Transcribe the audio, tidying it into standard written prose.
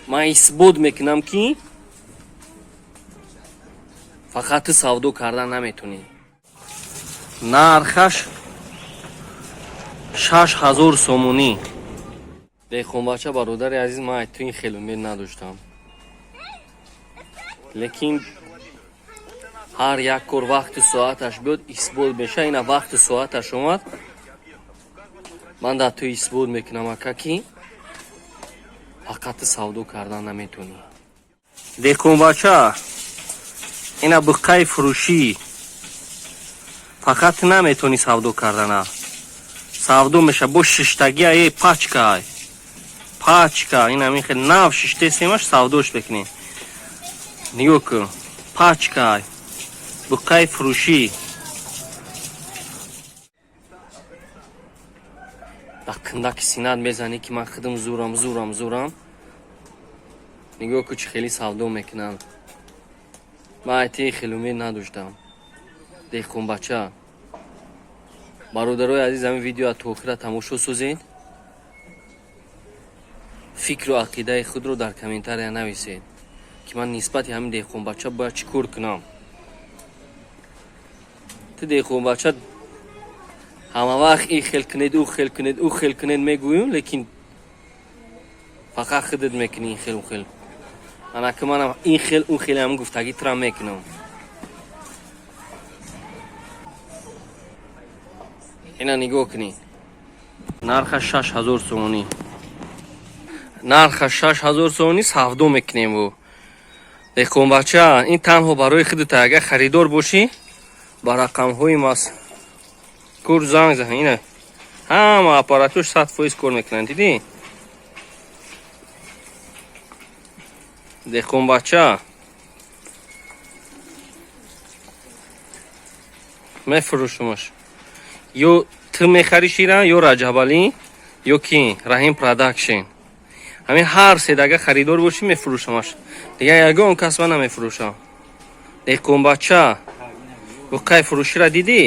Ман исбот мекунам, ки фақат ту савдо кардан наметонӣ. Нархаш 6000 сомонӣ. Деҳқонбача, бародари азиз, ман ай ту ин хел умед надоштам, лекин ҳар як кор вақти соаташ биёд, исбот меша. Ина вақти соаташ омад, ман дар ту исбот мекунам, ака, ки фақат ту савдо кардан наметонӣ. Деҳқонбача, ина буққаи фурӯшӣ. Фақат ту наметонӣ савдо кардана, савдо меша. Бо шиштагия е пачка, пачка. Ина михел нав шиштесемаш, савдош мекунем. Нигоҳ кун, пачка, буққаи фурӯшӣ. Дар кундаки синат мезанӣ, ки ман худам зурам, зурам, зурам. Нигоҳ кун, чӣ хеле савдо мекунанд. Ман айти хеле умед надоштам, деҳқонбача. Бародарои азиз, ҳамин видеоа то охира тамошо созед, фикру ақидаи худро дар комментария нависед, ки ман нисбати ҳамин деҳқонбача бояд чӣ кор кунам. Ту, деҳқонбача, ҳама вақт ин хел кунед, ӯ хел кунед, ӯ хел кунед мегӯем, лекин фақат худат мекунӣ ин хел, ӯ хел. Анаки манам ин хел, ӯ хел ҳам гуфтагӣ тура мекунам. Ина нигоҳ кунед, нархаш 6000 сомонӣ, нархаш 6000 сомонӣ, савдо мекунем. Бо деҳқонбача, ин танҳо барои худата. Агар харидор бошӣ, ба рақамҳои мазкур занг зан. Ина ҳама аппаратуш 100% кор мекунанд, дидӣ, деҳқонбача? Мефурӯшумаш. Ё ту мехарӣ шира, ё Раҷабалӣ, ё ки Раҳим Продакшн. Ҳамин ҳар се агар харидор бошӣ, мефурӯшамаш, дигар ягон кас ма намефурӯшам. Деҳқонбача, буққаи фурӯшира дидӣ?